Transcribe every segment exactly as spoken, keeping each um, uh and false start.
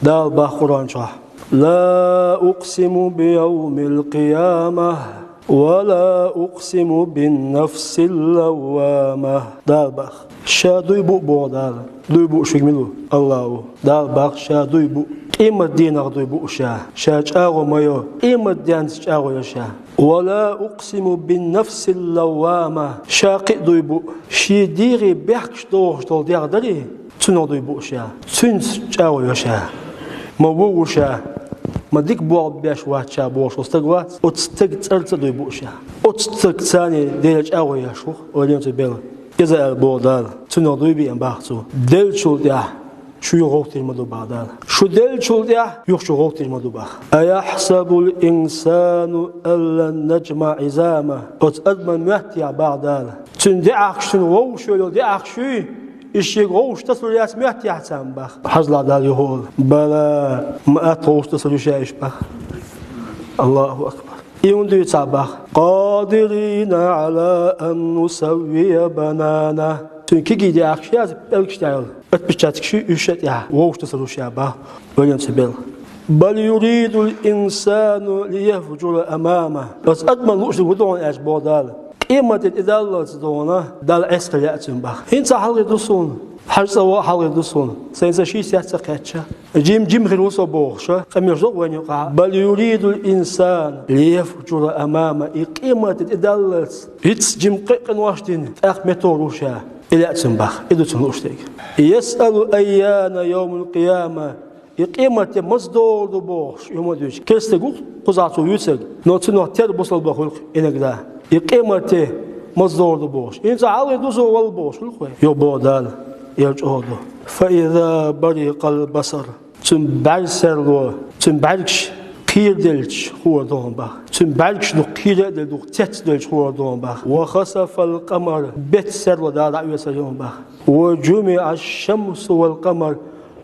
Дала бах Къуръан чохь: «لا أقسم بيوم القيامة ولا أقسم بالنفس اللوامة». Дала бах. Ша дуй бу, боху Дала. Дуй бу шуьга мила ву? Аллах ву. Дала бах, ша дуй бу. Къемат дийнах дуй бу ша. Ша чӀагӀо ма йо. Къемат денца чӀагӀо йо ша. «ولا أقسم بالنفس اللوامة». Ша кхин а дуй бу. Шен дегӀе бехкаш дохуш долу дегӀ дарий, цунах дуй бу ша. Цуьнца чӀагӀо йо ша. Ма ву ву ша. Ма дика болх беш вац ша бохуш волу стаг вац. Оцу стеган цӀарца а дуй бу ша. Оцу стагца а Дела чӀагӀо еш ву, ойла ца бела. Иза аьлла боху Дала. Цунах дуй беана бах цо. Деллачул тӀаьхьа шу юха гӀовттийр ма ду бах Дала. Шу деллачул тӀаьхьа юха шу гӀовттийр ма ду бах. «أيحسب الإنسان ألن نجمع عظامه». Оцу адаман моьтту яхь бах Дала. Цуьнан деӀахкаш, цуьнан вовшах йолу деӀахкаш юй, и шега вовшах тасалур яц моьтту яхь царна бах. Хьажал Дала юха олу: «بلى», ма атта вовшах тасалур ю ша уьш бах. Аллаху акбар. И хӀунда дуьйцу бах? «قادرين على أن نسوي بنانه». Цуьнан кегий деӀахкаш яц, пӀелгаш тӀехь йолу. Отпечаткаш юй, уьш а тӀехь вовшах тасалур ю ша бах. Ойла ца бела. «بل يريد الإنسان ليفجر أمامه». Оцу адаман лууш дерг хӀун ду хьуна аьлча боху Дала. Къематде тӀедаллалц дохуна Далла Ӏеса хила яц цуьнан бах. ХӀинца хьалхе ду суна. Хьажа цӀа ваха хьалхе ду суна. Сайн сан ши сецна кхаьчча. Жим-жим хир ву со бохуш, къамелаш доху вайна юкъахь. «بل يريد الإنسان ليفجر أمامه». И къематде тӀедаллалц, хӀинца жим кхин а къинош дина, тӀаккха меттахь ву ша. И лаьа цуьнан бах. И ду цуьнан лууш дерг. «يسأل أيان يوم القيامة». И къематде маса догӀур ду бохуш, и хӀума дуьйцу. Керстаг ву кхузахь цо вуьйцург, но цунах терра бусалба хуьлу-кх иногда. И къематде маса догӀур ду бохуш. ХӀинца хьалхе ду суна валла бохуш хуьлу-кх вай. Йо боху Дала, яра чӀогӀа ду. «فإذا برق البصر». Цуьнан бӀаьрг серло, цуьнан бӀаьргаш кхераделча хуур ду хьуна бах. Цуьнан бӀаьргаш дукха кхера а делла, дукха цецдоьлча хуур ду хьуна бах. «وخسف القمر». Бетта серло Дала дӀаоьцур ю хьуна бах. «وجمع الشمس والقمر».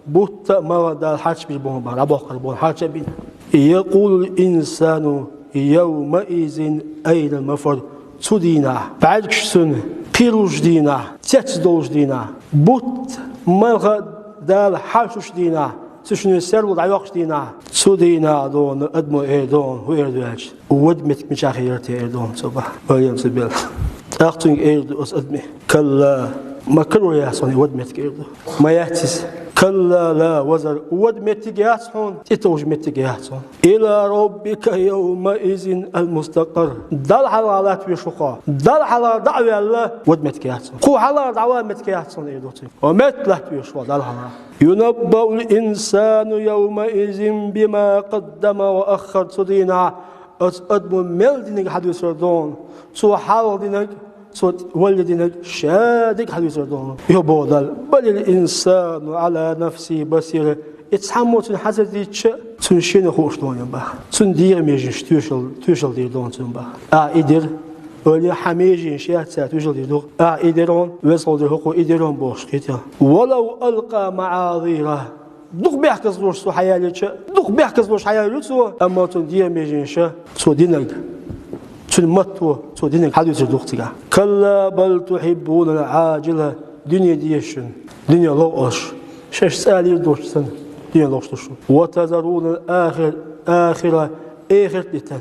Бутт а, малх а Дала хьарчабийр бу хьуна бах, дӀабоккхур бу хьуна, хьарчабина. «يقول الإنسان يومئذ أين المفر». Цу дийнахь, бӀаьргаш цуьнан кхералуш дийнахь, цецдолуш дийнахь, бутт а, малх а Дала хьарчалуш дийнахь, цу шинне серло дӀайоккхуш дийнахь, цу дийнахь дохуна адамо эр дохуна, хӀун эр ду аьлча, вада меттиг мичахь хир яра те эр дохуна цо бах. Ойла ца бела. ТӀаккха цуьнга эр ду оцу адаме: «كلا». Ма карор яц хьуна и вада меттиг эр ду. Ма яц иза. «كلا لا وزر». Вада меттиг яц хьуна, тӀетовжа меттиг яц хьуна. «إلى ربك يومئذ المستقر». Далла хьалха латта везаш ву хьо. Далла хьалха дӀа а ваьлла, вада меттиг яц хьуна. Кху хьалха дӀаван меттиг яц хьуна эр ду цуьнга. Хьо метта латта везаш ву Далла хьалха. «ينبأ الإنسان يومئذ بما قدم وأخر». Цу дийнахь оцу адамо мел динарг хьадуьйцур ду хьуна. Цо хьалха динарг, цо валле динарг, ша дерг хьадуьйцур ду хьуна. Йо боху Дала: «بل الإنسان على نفسه بصيرة». И цхьаммо цуьнан хьазар дийцча, цуьнан шена хууш ду хьуна бах. Цуьнан дегӀан меженаш тоьшалла, тоьшалла дийр ду хьуна цуьнан бах. Ахь и дира, ойла, хьан меженаш яц, цара тоьшалла дийр ду. Ахь и дира хьуна, веза хьо дира хӀокхо и дира хьуна бохуш кхетий. «ولو ألقى معاذيره». Дукха бехказлуш цо хьаялийча, дукха бехказлуш хьаяьлла ю цо, амма цуьнан дегӀан меженаш, цо динарг, цуьнан матто, цо динарг хьадуьйцур ду-кх цигахь. «كلا بل تحبون العاجلة». Дуьне деза шуна, дуьне лов олуш. Шаьш цӀа лийр долуш санна, дуьне ловш ду шуна. «وتذرون الآخر-، الآخرة». Эхарт дитина.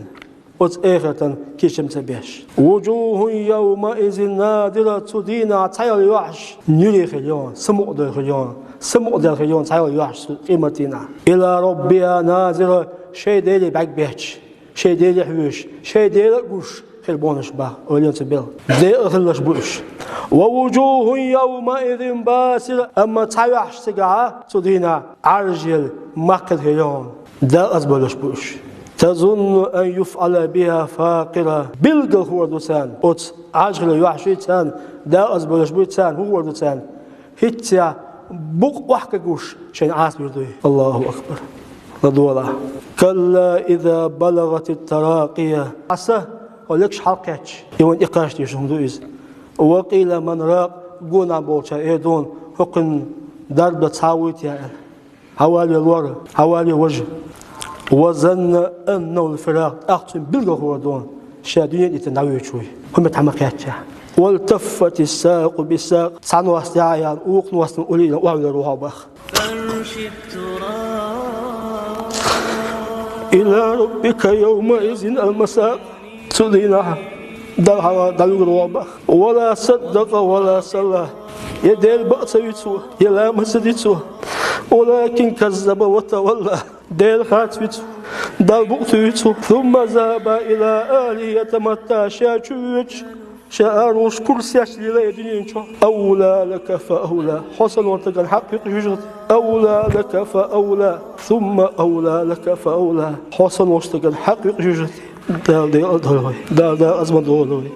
Оцу эхартан кечам ца беш. «وجوه يومئذ ناضرة». Цу дийнахь цхьайолу йохьаш нуьре хир ю хьуна, самукъадаьлла хир ю хьуна, самукъадаьлла хир ю хьуна цхьайолу йохьаш цу къемат дийнахь. «إلى ربها ناظرة». Шайн Деле бӀаьрг бетташ, шайн Деле хьоьжуш, шайн Дела а гуш хир бу хьуна уьш бах, ойла ца бела. Декъала хилларш бу уьш. «ووجوه يومئذ باسرة». Амма цхьа йохьаш цигахь, цу дийнахь, Ӏаьржа елла, маккхина хир ю хьуна. Декъаза болуш бу уьш. «تظن أن يفعل بها فاقرة». Билггал хуур ду царна. Оцу Ӏаьржа хилларш йохьаш юй царна, декъаза болуш буй царна, хӀун хуур ду царна? ХӀинццехь букъ охьакуьгуш шайна Ӏазап бийр дуй? Аллаху акбар. ЛадогӀалахь. «كلا إذا بلغت التراقي». Аса, хьо легаш хьалакхаьчча, и вайн тӀекхача дезаш хӀума ду иза. «وقيل من راق». Гонах болчара эр ду хьуна, хӀокхуьнан дарба дан цхьа вуй те аьлла. Хьавалаве лор, хьавалаве важа. «وظن أنه الفراق». ТӀаккха цуьнан билггал хуур ду хьуна, ша дуьне а дитина дӀавоьдуш вуй, хӀокху меттехь ма кхаьччехь. «والتفت الساق بالساق». Цхьа нос тӀехьа а яьлла, вукху ностанна уллера ваьлла ву хьо бах. إلى ربك يومئذ المساق. Цу дийнахьа Далла хьалха дӀавигар ваха бах. ولا صدق ولا صلى. Я Дела бакъ ца ви цо, я ламаз ца ди цо. ولكن كذب وتولى. Дела харц ви цо, Далла букъ туй ви цо. ثم ذهب إلى أهله يتمطى. Ша чу воьдуш, ша аруш курсеш лела е дуьнен чу. أولى لك فأولى. Хьо санна волча стагана хьакъ юкъе хьожаргда. أولى لك فأولى. ثم أولى لك فأولى. Хьо санна волча стагана хьакъ юкъе хьожаргда. Дала декъал дойла вай. Дала декъаза ма дойла вай.